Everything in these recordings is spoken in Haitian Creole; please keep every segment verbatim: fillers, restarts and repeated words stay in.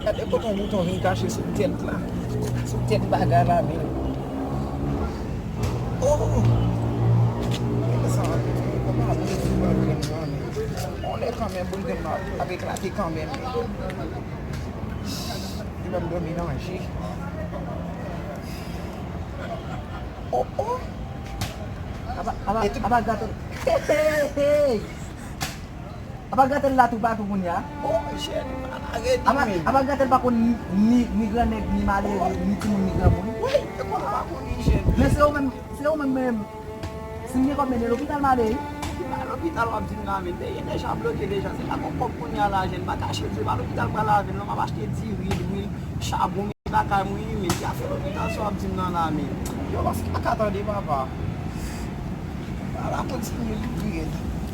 Gade kote yon bouton vin kache sou tèt la. Sou tèt bagay la menm. Oh! Sa, konpa boul grenn nan menm. On lè kanmenm boul grenn nan ap eklate kanmenm. Li ban m dòmi nan je. Oh, oh! Aba, aba, aba gato. Hey, hey, hey! Apa gate l la toupatou kounye a? Oh, cheri, pa lage li, men. Apa gate l pa konn ni, ni grannèg, ni malere, ni timoun, ni granmoun. Wi, e konn pa konn li, cheri. Men se ou menm, se ou menm, menm. Si m gen kòb, mennen lopital m ale, wi. Ki pa lopital w ap di m la, men. Peyi deja bloke deja. Se pa gon kòb kounye a la, jèn. Pa kache l, se pa lopital m pral avè l, non. M ap achte diri, lwil, chabon. Lakay mwen wi, men ki afè lopital sa w ap di m nan la, men? Yo, paske kaka tande, papa. Ala kontinye li priye.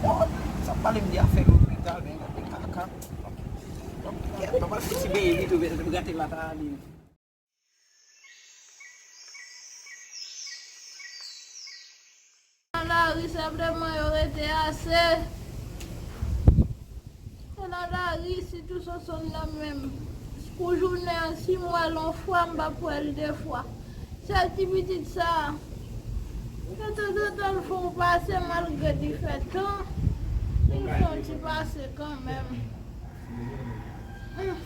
Bon, sa pale m de afè lopital, men gade kaka. Kèt, papa, fouti benyen pito, men gate la ta ale. Nan lari, senpleman, yo rete ase. Yo nan lari, sitou Sonsonn nan menm. Pou jounen an, si m wè l yon fwa, m p ap wè l de fwa. Sèl ti pitit sa a, de tanzantan, l fè yon pase, malgre li fè tan, li fè yon ti pase kanmenm. Hmm.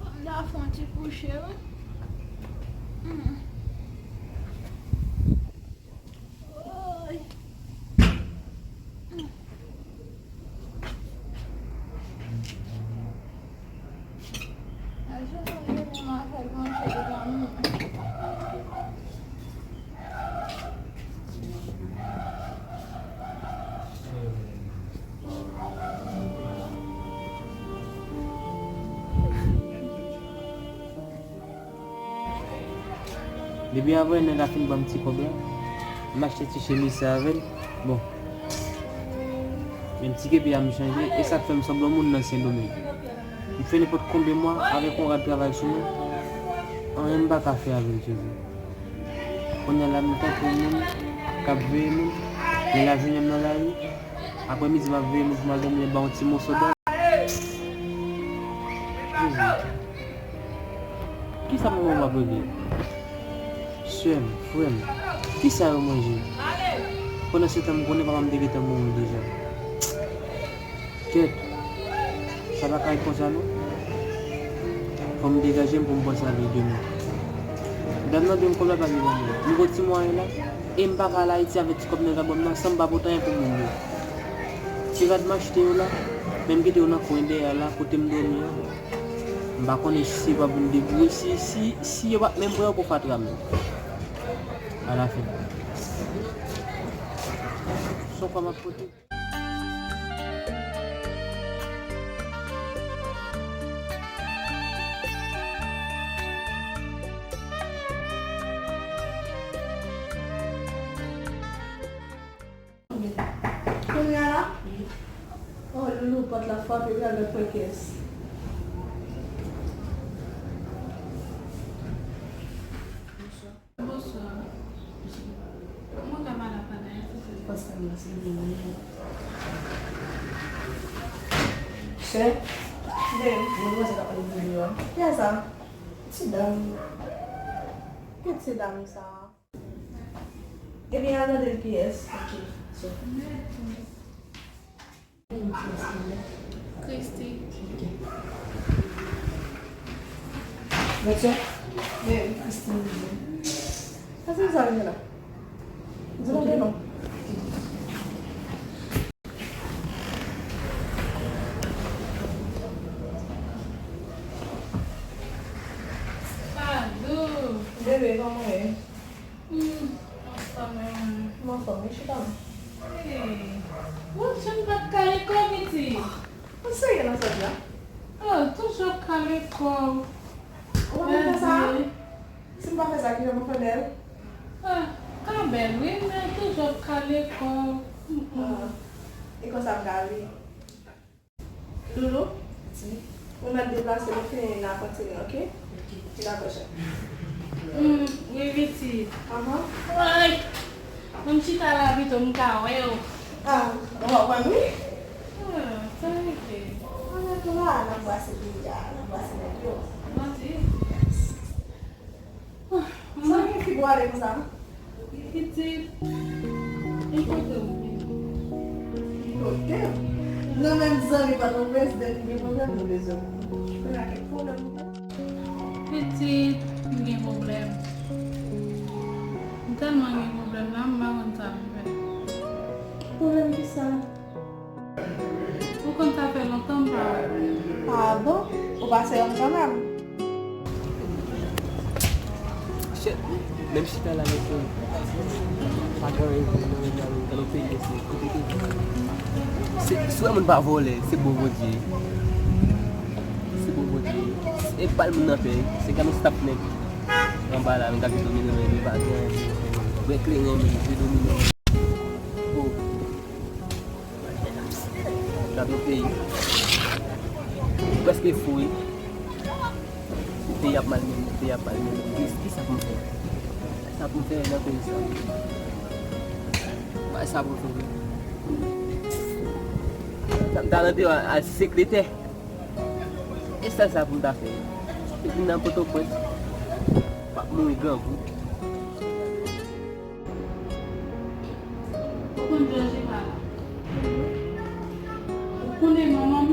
Fò m ta fè yon ti kouche, wi. Hmm. Woy. Hmm. Ajan nou gen pou m a fè l manje li pa mwen. Depi avanyè nèg la fin ban m ti kòb la, m achte ti chemiz sa avè l. Bon. Men ti kepi a m chanje, e sa k fè m sanble yon moun nan Sendomeng. M fè nenpòt konbyen mwa avèk yon rad travay sou mwen, anyen m pa ka fè avè l, Jezi. Kounye a la, m tankou yon moun k ap veye moun, men lajounen m nan lari, aprèmidi m ap veye moun pou m al dòmi anba yon ti moso dòl. Jezi. Kisa manman w ap regle? Sè m, frè m, kisa yo manje? Pandan se tan, m konnen papa m te gentan mouri deja. Kèt, sa pa ka ret konsa non. Fò m degaje m pou m panse avèk demen. Dam nan dwe m kòb la pa vle ban mwen. Nivo ti mwayen la, e m pa ka al Ayiti avèk ti kòb nèg la ban m nan san m pa pote anyen pou moun yo. Ti rad m achte yo la, men m kite yo nan kwen dèyè a la, kote m dòmi an. M pa konnen si se pa pou m deboure, si, si, si yo pa t menm pran yo pou fatra menm. Alafen. Se yon kòb m ap pote. Kounye a la? Oh, Loulou, pòt la frape, pral wè pran kiyès. Bonswa. Bonswa. Mwen ka pale ak madam, silvouplè? Pase m la, silvouplè. Sè? Wi. Mwen panse k ap pale de yo. Kiyès sa? Ti dam. Ki ti dam sa? Ebyen, al tande l kiyès. Ok, so. Christy. Ok. Mèt yo? Wi, Christy. Sa se sa li la? Di mwen non. Bebe, kòman w ye? Hmm, anfòm, wi. M anfòm, wi, chita non. Hey, Watson pa t ka lekòl, pitit? Ou serye nan sa w di a? Oh, toujou ap ka lekòl. Ou pa konn fè sa? Si m pa fè sa, kijan m ap fè bèl? Ah, ka bèl, wi, men toujou ap ka lekòl. Mm, mm. Ah, e konsa m ka viv. Loulou, ou mèt deplase, nou fini, n a kontinye, ok? Ok. Dakò, chè. Mm, wi, pitit. Ahan. Ay! Mwen chita la pito m ka wè w. Ah, w ap wè m, wi. Ah, sa rive. Mwen mèt la, n ap brase peyi a, n ap brase nèg yo. Mwen di. Yes. Ah, sa gen fi pou ale konsa? Pitit, e kote w vin? Kote m? Nou menm zanmi Pòtoprens, depi gen pwoblèm, nou bezwen pou nou. Kounye a kèk pwoblèm nou gen. Pitit, m gen pwoblèm. M tèlman gen pwoblèm la, m pa konn sa pou m fè. Pwoblèm ki sa? Ou konn sa fè lontan m pa wè w. Ah bon? Ou pase yon kanmenm? Shit, menm chita la, mesye. Pa gen anyen vre nan, nan, nan, nan peyi, mesye. Kote ke se, si w wè moun pa vòlè, se bon Bondye. Se bon Bondye. E bal moun nan fè, se gade yon staf nèg anba la, menm k ap domine, men li pa gen anyen. Bwè kleren, menm, li domine. Oh. Gade yon peyi. Ou prèske fou, wi. Peyi ap mal mennen, peyi ap mal mennen. Ki, ki sa pou m fè? Sa pou m fè nan peyi sa? Bay sa pou m fè, wi. Sa m ta nan deyò al sekretè. E sèl sa pou m ta fè. Epi nan Pòtoprens, m ap mouri grangou. Ou konn Jòji pa la. Ou konnen manman m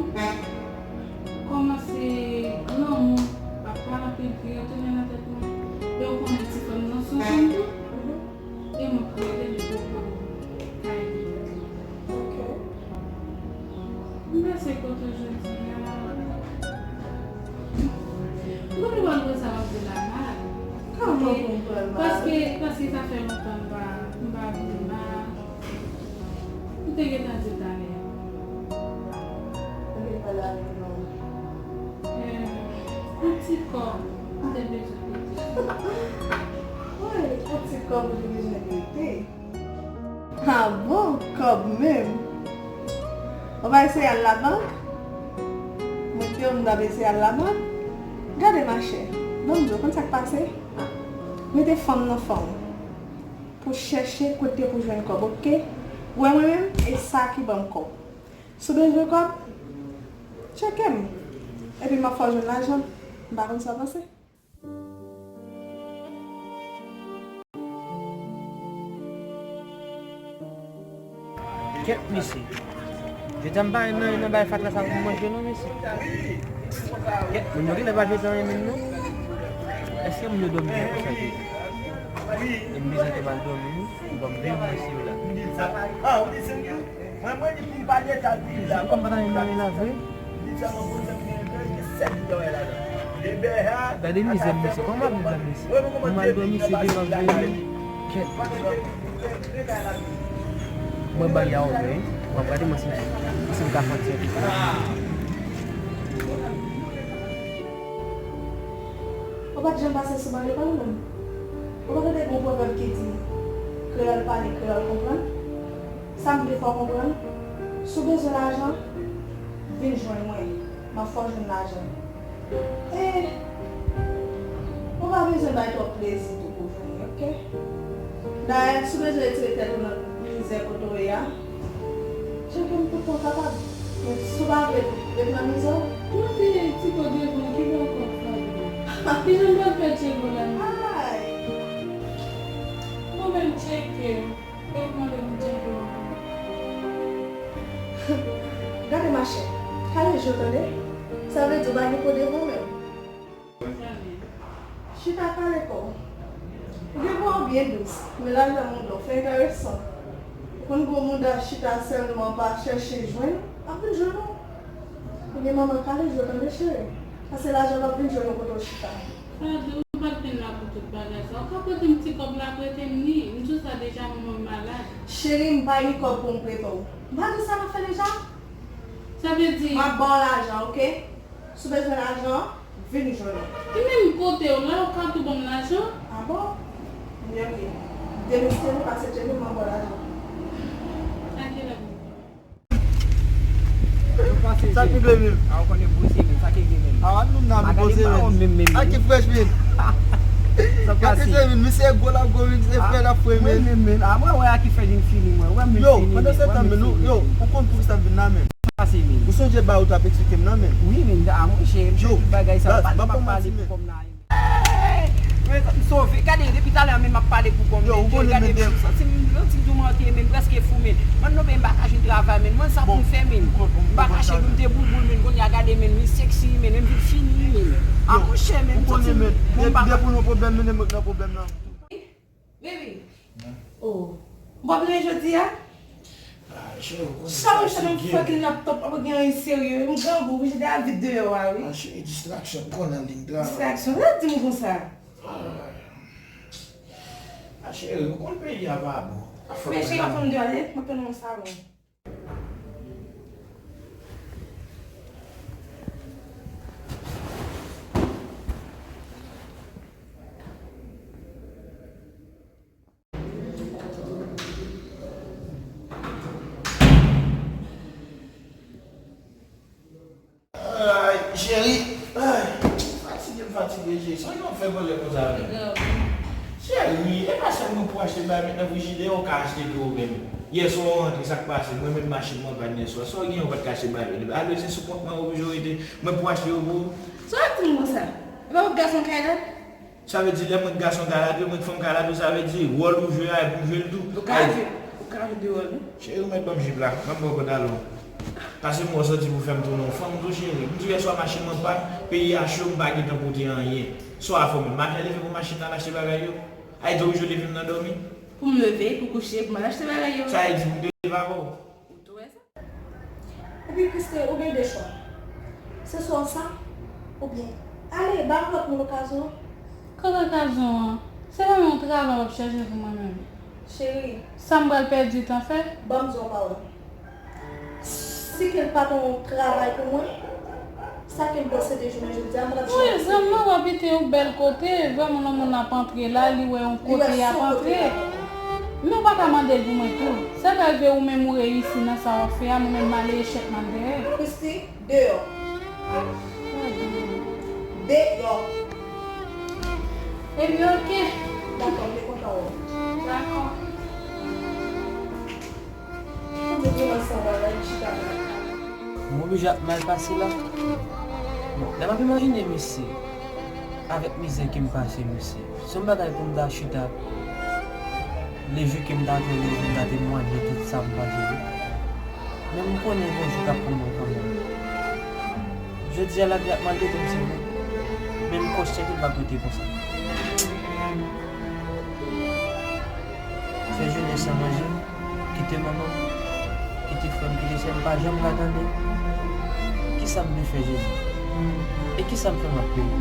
kòmanse granmoun, papa anpil vire tounen nan tèt mwen. E ou konnen ti frè m nan se yon fanm tou. E mwen k rele li pou kay li. Ok. M pase kote w jodi a. M konnen w al wè sa w ap di la mal. Kòman pou m pran l mal? Paske, paske sa fè lontan m pa, m pa vin la. M te gentan di w talè. Ou te pale avèk non. Eh, yon ti kòb, m te bezwen kote. Wi, yon ti kòb ou te bezwen kote. Ah bon, kòb menm. Ou pa eseye al labank? Mwen te di w m t ap eseye al labank. Gade machè, ban m di w, konn sa k pase? Mete fanm nan fè w pou chèche kote pou jwenn kòb, oke? Ou wè mwen menm, e sa ki ban m kòb. Si w bezwen kòb, tcheke m. Epi m ap fè w jwenn lajan. M pa konn sa w panse. Kèt mesye. Jodi a m pa nan, nan bay fatra sa pou manje non mesye. Kèt, moun yo genlè pa jete anyen menm non. Èske moun yo dòmi byen konsa tou? E m bezwen tou m al dòmi wi. Bon, m vin mesye yo la. Mwen, mwen di pou m pa deta di la. Kòm pa ta menm nan la vre. Gade mizè m, mesye. Kòman m ap viv la, mesye? Mwen mal dòmi, se devan vre wi. Kèt. Mwen bay a w, wi. Mwen gade mwen si, si m ka fè ti. Ou pa t janm pase sou bòl lekòl menm? Ou pa tande gen yon pwovèb ki di, kreyòl pale, kreyòl konprann? Sa m vle fè w konprann, si w bezwen lajan, vin jwenn mwen, m ap fè w jwenn lajan. E ou pa bezwen bay twòp plezi tou pou w jwenn li, oke? Dayè, si w bezwen retire tèt ou nan mizè kote w ye a, tcheke m pou w kapab. Men si w pa vle ret nan mizè w. Mwen te ti kò devan, ki bò kò fè w? Ki jan m pral fè tcheke w la menm? Ay! Mwen menm tcheke. Gade machè, kale je w tande. Sa vle di w pa gen po devan w menm. Chita kale kò w. Ou gen vwa w byen dous, men lajan mouda w fè enteresan. Ou konn gwo mouda chita sèlman pa chèche jwenn, ap vin jwenn ou. Ou gen manman kale je w tande cheri. Pase lajan w ap vin jwenn ou kote w chita. Sa vle di ou pa t vin la pou tout bagay sa. Ou ka prete m ti kòb la, prete m li. M di w sa deja, manman m malad. Cheri, m pa gen kòb pou m prete w. M pa di w sa m ap fè deja? Sa vle di m ap ba w lajan, oke? Si w bezwen lajan, vin jwenn mwen. Ki menm kote w la, ou ka tou ban m lajan? Ah bon? Ebyen, oke. Demen si Dye vle, pase tcheke m, m ap ba w lajan. A kilè pou m fè? Sa k rive menm? A, ou konnen boze menm, sa k rive menm? A, nou nan nou boze menm. A ki frèch menm? Sa k pase menm? Misye gwo l ap gwo menm, misye frè l ap frè menm. Mwen menm menm. A, mwen wè a ki fè vin fini, mwen. Wè m vin fini. Yo, pandan se tan menm, yo, ou konn poukisa m vin la menm? Ou sonje ba ou t ap eksplike m nan, men? Wi, men, a, monchè, m fè tout bagay sa yo, pa di m ap pale pou kòm nan. Hey! M sove. Gade, depi talè a, men m ap pale pou kòm, men, gade, men, m santi m, m santi m tou manke, men, m prèske fou, men. Mwen, non, men, m pa ka jwenn travay, men. Mwen, sa pou m fè, men. M pa kache pou m te bouboul, men. Kounye a, gade, men, m seksi, men, men, m vin fini, men. A, monchè, men, m santi m, bon, m pa ka. Depi w nan pwoblèm, men, mwen nan pwoblèm nan. Baby. Oh. Bon, byen jodi a? Ah, cheri, ou konn sa, m fatige. Sa mwen fè nan fucking laptop la, pa gen anyen serye. M grangou, wi, jodi a vit deyò a, wi. Ah, cheri, distraksyon, m konn anliy travay. Distraksyon? Sa di m konsa? Ah. Ah, cheri, ou konn peyi a pa bon. Men cheri, m ap fè m deyò, ale, m ap tann nan salon. Ay, cheri. Ay, fatige, m fatige, cheri. Sa w ap fè vòlè konsa menm? Cheri, e pa sèl mwen pou achte bagay met nan frijidè, ou ka achte tou ou menm. Yèswa ou rantre, sa k pase? Mwen menm machin mwen pann yèswa. Sa w gen ou pa t ka achte bagay? Alò se sou kont mwen oblije w rete. Mwen pou achte yo pou ou. Sa w ap di m konsa? E pa w gason kay la? Sa vle di lè mwen k gason ka lave, mwen k fanm ka lave, sa vle di wòl ou jwe a, e pou m jwe l tou. Ou ka jwe, ou ka jwe de wòl, wi. Cheri, ou mèt ban m jip la, ban m ba w pantalon. Pase m wè w santi pou fè m tounen yon fanm tou, cheri. M di w yèswa machin mwen pann, peyi a cho, m pa gentan pote anyen. Sa w a fè w menm? Maten leve pou machin nan al achte bagay yo? Ay, di w oblije leve m nan dòmi? Pou m leve, pou kouche, pou m al achte bagay yo. Sa vle di pou m leve avè w? Ou tou wè sa? Epi Christie, ou gen de chwa. Se swa sa, oubyen ale, ba m lòt moun okazyon an. Kanta okazyon an, se pa menm yon travay w ap chèche pou mwen menm. Cheri. Sa m pral pèdi tan fè? Ban m di w yon pawòl. Si ke l pa t yon travay pou mwen, sa ke m posede jounen jodi a, m pa t ap janm aksepte. Wi, zanmi mwen, w abite yon bèl kote, vrèman, nan moun ap antre la, li wè yon kote y ap antre. Men w pa ka mande l pou mwen tou. Sa ka rive ou menm ou reyisi nan sa w ap fè a, mwen menm m ale echèk m al dèyè. Christie, deyò. Deyò. Ebyen, oke. Dakò, m te kontan wè w. Dakò. Ou di vin ansanm avè m chita la. M oblije ap mal pase la. Bon, lè m ap imajine misye, avèk mizè ke m pase, mesye, se yon bagay pou m ta chita leve ke m ta fè leve pou m ta temwanye tout sa m pase yo. Men m konnen gen yon jou k ap pran mwen kanmenm. Jodi a, lavi ap maltrete m, se vre. Men m konsyan ke l p ap rete konsa. Fè jounen san manje, kite manman m, kite frè m, kite sè m, pa janm ka tande. Kisa m vle fè, Jezi? E kisa m fè m ap peye?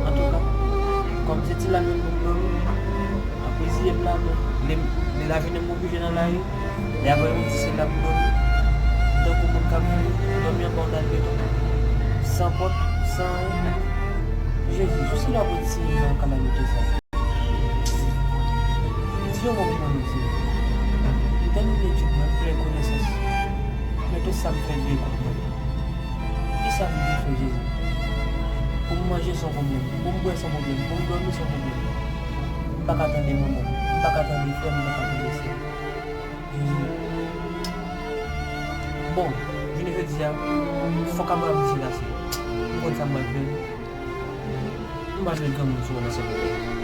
Antouka, kòm se ti lalwen pou m dòmi, m ap reziye m ladan. Lè, lè lajounen m oblije nan lari, lè apre midi se la m dòmi. M tankou moun k ap viv, dòmi anba yon dal beton. San pòt, san anyen. Jezi, jiskilè w ap retire m nan kalamite sa? Di yon mo pou mwen, Senyè. M tèmine etid mwen, m plen konesans. Men tout sa m fè vle kont mwen. Kisa m vle fè, Jezi? Pou m manje se yon pwoblèm, pou m bwè se yon pwoblèm, pou m dòmi se yon pwoblèm. M pa ka tande manman m, m pa ka tande frè m, m pa ka tande sè m. Jezi. Bon, jounen jodi a, fòk a m ramasé la, Senyè. M konn sa m pral fè. M pa jwenn granmoun sou mwen nan sèl kote.